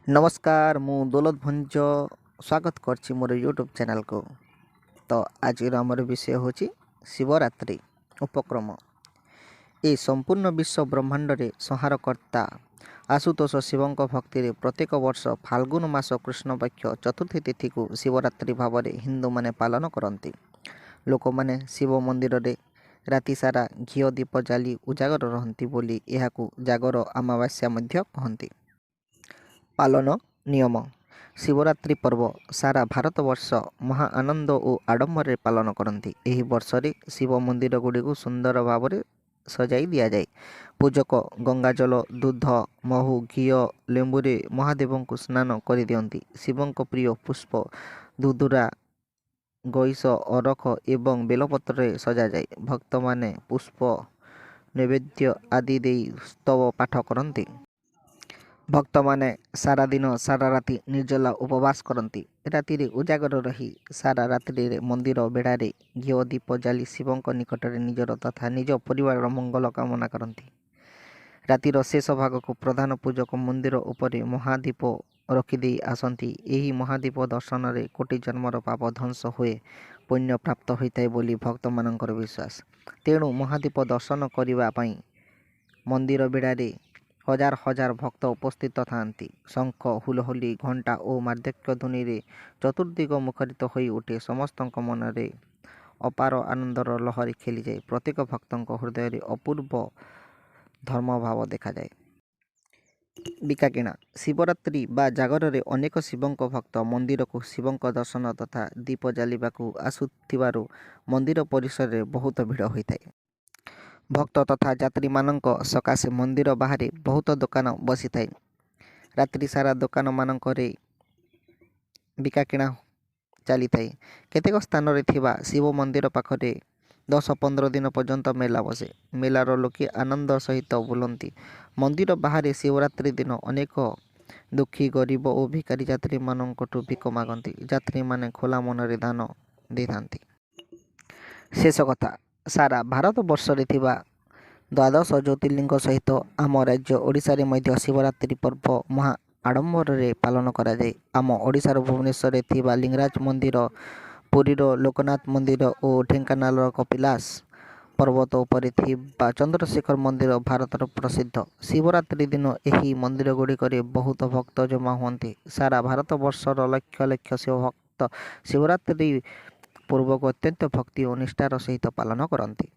ନମସ୍କାର, ମୁଁ ଦୌଲତ ଭଞ୍ଜ ସ୍ୱାଗତ କରିଛି ମୋର ୟୁଟ୍ୟୁବ୍ ଚ୍ୟାନେଲ୍କୁ। ତ ଆଜିର ଆମର ବିଷୟ ହେଉଛି ଶିବରାତ୍ରି ଉପକ୍ରମ। ଏ ସମ୍ପୂର୍ଣ୍ଣ ବିଶ୍ୱ ବ୍ରହ୍ମାଣ୍ଡରେ ସଂହାରକର୍ତ୍ତା ଆଶୁତୋଷ ଶିବଙ୍କ ଭକ୍ତିରେ ପ୍ରତ୍ୟେକ ବର୍ଷ ଫାଲ୍ଗୁନ ମାସ କୃଷ୍ଣପକ୍ଷ ଚତୁର୍ଥୀ ତିଥିକୁ ଶିବରାତ୍ରି ଭାବରେ ହିନ୍ଦୁମାନେ ପାଳନ କରନ୍ତି। ଲୋକମାନେ ଶିବ ମନ୍ଦିରରେ ରାତିସାରା ଘିଅ ଦୀପ ଜାଳି ଉଜାଗର ରହନ୍ତି ବୋଲି ଏହାକୁ ଜାଗର ଅମାବାସ୍ୟା ମଧ୍ୟ କହନ୍ତି। ପାଳନ ନିୟମ। ଶିବରାତ୍ରି ପର୍ବ ସାରା ଭାରତବର୍ଷ ମହା ଆନନ୍ଦ ଓ ଆଡ଼ମ୍ବରରେ ପାଳନ କରନ୍ତି। ଏହି ବର୍ଷରେ ଶିବ ମନ୍ଦିରଗୁଡ଼ିକୁ ସୁନ୍ଦର ଭାବରେ ସଜାଇ ଦିଆଯାଏ। ପୂଜକ ଗଙ୍ଗାଜଳ, ଦୁଧ, ମହୁ, ଘିଅ, ଲେମ୍ବୁରେ ମହାଦେବଙ୍କୁ ସ୍ନାନ କରିଦିଅନ୍ତି। ଶିବଙ୍କ ପ୍ରିୟ ପୁଷ୍ପ ଧୁତୁରା, ଗଇସ, ଅରଖ ଏବଂ ବେଲପତ୍ରରେ ସଜାଯାଏ। ଭକ୍ତମାନେ ପୁଷ୍ପ, ନୈବେଦ୍ୟ ଆଦି ଦେଇ ସ୍ତବ ପାଠ କରନ୍ତି। ଭକ୍ତମାନେ ସାରା ଦିନ ସାରା ରାତି ନିର୍ଜଳା ଉପବାସ କରନ୍ତି। ରାତିରେ ଉଜାଗର ରହି ସାରା ରାତ୍ରିରେ ମନ୍ଦିର ବେଢ଼ାରେ ଘିଅ ଦୀପ ଜାଳି ଶିବଙ୍କ ନିକଟରେ ନିଜର ତଥା ନିଜ ପରିବାରର ମଙ୍ଗଳ କାମନା କରନ୍ତି। ରାତିର ଶେଷ ଭାଗକୁ ପ୍ରଧାନ ପୂଜକ ମନ୍ଦିର ଉପରେ ମହାଦୀପ ରଖିଦେଇ ଆସନ୍ତି। ଏହି ମହାଦୀପ ଦର୍ଶନରେ କୋଟି ଜନ୍ମର ପାପ ଧ୍ୱଂସ ହୁଏ, ପୁଣ୍ୟ ପ୍ରାପ୍ତ ହୋଇଥାଏ ବୋଲି ଭକ୍ତମାନଙ୍କର ବିଶ୍ୱାସ। ତେଣୁ ମହାଦୀପ ଦର୍ଶନ କରିବା ପାଇଁ ମନ୍ଦିର ବେଢ଼ାରେ ହଜାର ହଜାର ଭକ୍ତ ଉପସ୍ଥିତ ଥାଆନ୍ତି। ଶଙ୍ଖ, ହୁଳହୁଳି, ଘଣ୍ଟା ଓ ମାଦକ୍ୟ ଧ୍ୱନିରେ ଚତୁର୍ଦିଗ ମୁଖରିତ ହୋଇ ଉଠେ। ସମସ୍ତଙ୍କ ମନରେ ଅପାର ଆନନ୍ଦର ଲହରୀ ଖେଳିଯାଏ। ପ୍ରତ୍ୟେକ ଭକ୍ତଙ୍କ ହୃଦୟରେ ଅପୂର୍ବ ଧର୍ମଭାବ ଦେଖାଯାଏ। ବିକାକିଣା। ଶିବରାତ୍ରି ବା ଜାଗରରେ ଅନେକ ଶିବଙ୍କ ଭକ୍ତ ମନ୍ଦିରକୁ ଶିବଙ୍କ ଦର୍ଶନ ତଥା ଦୀପ ଜାଳିବାକୁ ଆସୁଥିବାରୁ ମନ୍ଦିର ପରିସରରେ ବହୁତ ଭିଡ଼ ହୋଇଥାଏ। ଭକ୍ତ ତଥା ଯାତ୍ରୀମାନଙ୍କ ସକାଶେ ମନ୍ଦିର ବାହାରେ ବହୁତ ଦୋକାନ ବସିଥାଏ। ରାତ୍ରି ସାରା ଦୋକାନମାନଙ୍କରେ ବିକାକିଣା ଚାଲିଥାଏ। କେତେକ ସ୍ଥାନରେ ଥିବା ଶିବ ମନ୍ଦିର ପାଖରେ 10-15 ଦିନ ପର୍ଯ୍ୟନ୍ତ ମେଳା ବସେ। ମେଳାର ଲୋକେ ଆନନ୍ଦ ସହିତ ବୁଲନ୍ତି। ମନ୍ଦିର ବାହାରେ ଶିବରାତ୍ରି ଦିନ ଅନେକ ଦୁଃଖୀ, ଗରିବ ଓ ଭିକାରୀ ଯାତ୍ରୀମାନଙ୍କଠୁ ଭିକ ମାଗନ୍ତି। ଯାତ୍ରୀମାନେ ଖୋଲା ମନରେ ଦାନ ଦେଇଥାନ୍ତି। ଶେଷ କଥା, ସାରା ଭାରତବର୍ଷରେ ଥିବା ଦ୍ୱାଦଶ ଜ୍ୟୋତିର୍ଲିଙ୍ଗ ସହିତ ଆମ ରାଜ୍ୟ ଓଡ଼ିଶାରେ ମଧ୍ୟ ଶିବରାତ୍ରି ପର୍ବ ମହା ଆଡ଼ମ୍ବରରେ ପାଳନ କରାଯାଏ। ଆମ ଓଡ଼ିଶାର ଭୁବନେଶ୍ୱରରେ ଥିବା ଲିଙ୍ଗରାଜ ମନ୍ଦିର, ପୁରୀର ଲୋକନାଥ ମନ୍ଦିର ଓ ଢେଙ୍କାନାଳର କପିଳାସ ପର୍ବତ ଉପରେ ଥିବା ଚନ୍ଦ୍ରଶେଖର ମନ୍ଦିର ଭାରତର ପ୍ରସିଦ୍ଧ। ଶିବରାତ୍ରି ଦିନ ଏହି ମନ୍ଦିରଗୁଡ଼ିକରେ ବହୁତ ଭକ୍ତ ଜମା ହୁଅନ୍ତି। ସାରା ଭାରତବର୍ଷର ଲକ୍ଷ ଲକ୍ଷ ଶିବଭକ୍ତ ଶିବରାତ୍ରି ପର୍ବକୁ ଅତ୍ୟନ୍ତ ଭକ୍ତି ଓ ନିଷ୍ଠାର ସହିତ ପାଳନ କରନ୍ତି।